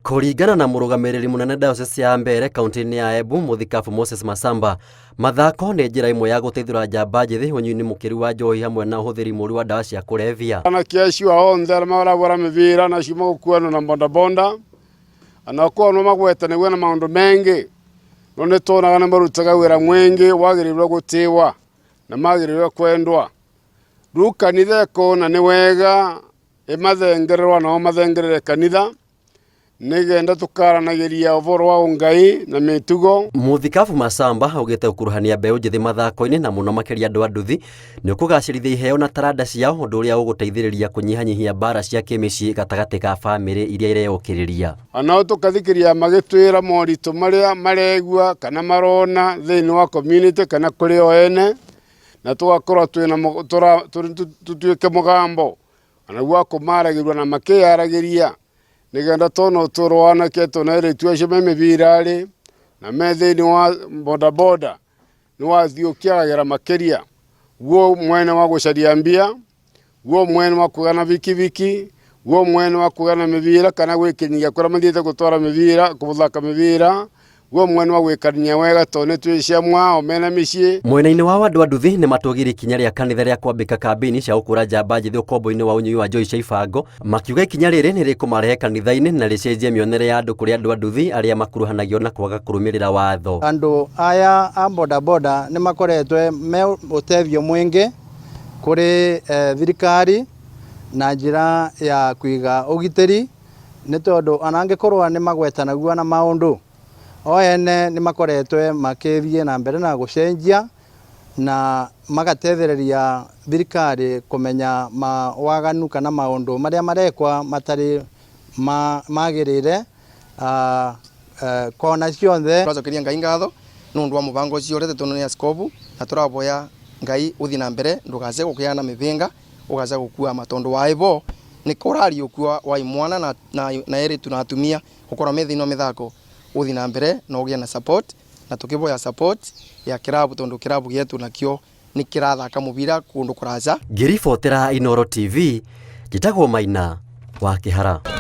Kũringana na mũrũgamĩrĩri mũnene diocese ya Mbeere kaunti-inĩ ya Embu mũthikabu Moses Masamba, mathako nĩ njĩra ĩmwe ya gũteithũra njamba njĩthĩ ũnyui-inĩ mũkĩru wa njohi hamwe na ũhũthĩri mũru wa ndawa cia kũrebia. Anake acio onthe arĩa marabũra mĩbira na acio magũkuanwo na bodaboda ona korwo no magwetanĩrwo na maũndũ mengĩ no nĩ tuonaga nĩ marutaga wĩra mwingĩ wagĩrĩirwo gũtĩwa na magĩrĩirwo kwendwa. Rĩu kanitha ĩkona nĩ wega ĩmathengererwo nao mathengerere kanitha nĩgenda tũkaranagĩria ũhoro wa ũngai na mĩtugo. Mũthikabu Masamba augĩte gũkuruhania mbeũ njĩthĩ mathako-inĩ na mũno makĩria andũ a nduthi nĩ ũkũgacĩrithia iheo na taranda ciao ũndũ ũrĩa ũgũteithĩrĩria kũnyihanyihia mbara cia kĩmĩciĩ gatagatĩ ka bamĩrĩ iria ireyũkĩrĩria. Onao tũkathikĩrĩria magĩtwĩra moritũ marĩa maregua kana marona thĩinĩ wa community kana kũrĩ o ene na tũgakorwo twĩna tũtuĩke mũgambo onaguo wa kũmaragĩria na makĩyaragĩria nĩgetha tona ũtũũro wa anake tona airĩtu acio me mĩbira-rĩ na me thĩinĩ wa bodaboda nĩ wathiĩ ũkĩagagĩra makĩria guo mwene wa gũcaria mbia guo mwene wa kũgĩa na bikibiki guo mwene wa kũgĩa na mĩbira kana gwĩkinyia kũrĩa mathiĩte gũtwara mĩbira gũthaka mĩbira guo mwene wa gwĩkania wega tondũ nĩ twĩ cia mwao mena mĩciĩ. Mwena-inĩ wao andũ a nduthi nĩ matũgĩirie ikinya rĩa kanitha rĩa kwambĩka kambĩini cia gũkũra njamba njĩthĩ ũkombo-inĩ wa ũnyui wa njohi cia ibango, makiuga ikinya rĩrĩ nĩ rĩkũmarehe kanitha-inĩ na rĩcenjie mĩonere ya andũ kũrĩ andũ a nduthi arĩa makuruhanagio na kwaga kũrũmĩrĩra watho. Andũ aya a bodaboda nĩ makoretwo me ũteithio mwingĩ kũrĩ thirikari na njĩra ya kũiga ũgitĩri, nĩ tondũ ona angĩkorwo nĩ magwetanagio na maũndũ, o ene nĩ makoretwo makĩthiĩ na mbere na gũcenjia na magateithĩrĩria thirikari kũmenya mawaganu kana maũndũ marĩa marekwa matarĩ magĩrĩire kona ciothe. Tũracokeria Ngai ngatho nĩ ũndũ wa mũbango ũcio ũretetwo nĩ askobu na tũraboya Ngai ũthiĩ na mbere ndũgace gũkĩgĩa na mĩbĩnga ũgaca gũkuama tondũ wa ĩbo nĩ kũrariũkua wa imwana na airĩtu na atumia gũkorwo me thĩinĩ wa mĩthako ũthiĩ na mbere na ũgĩe na support na tũkĩboya support ya kĩrabu tondũ kĩrabu gĩetu nakĩo nĩ kĩrathaka mũbira kũndũ kũraca. Ngĩribotera Inooro TV, njĩtagwo Maina wa Kĩhara.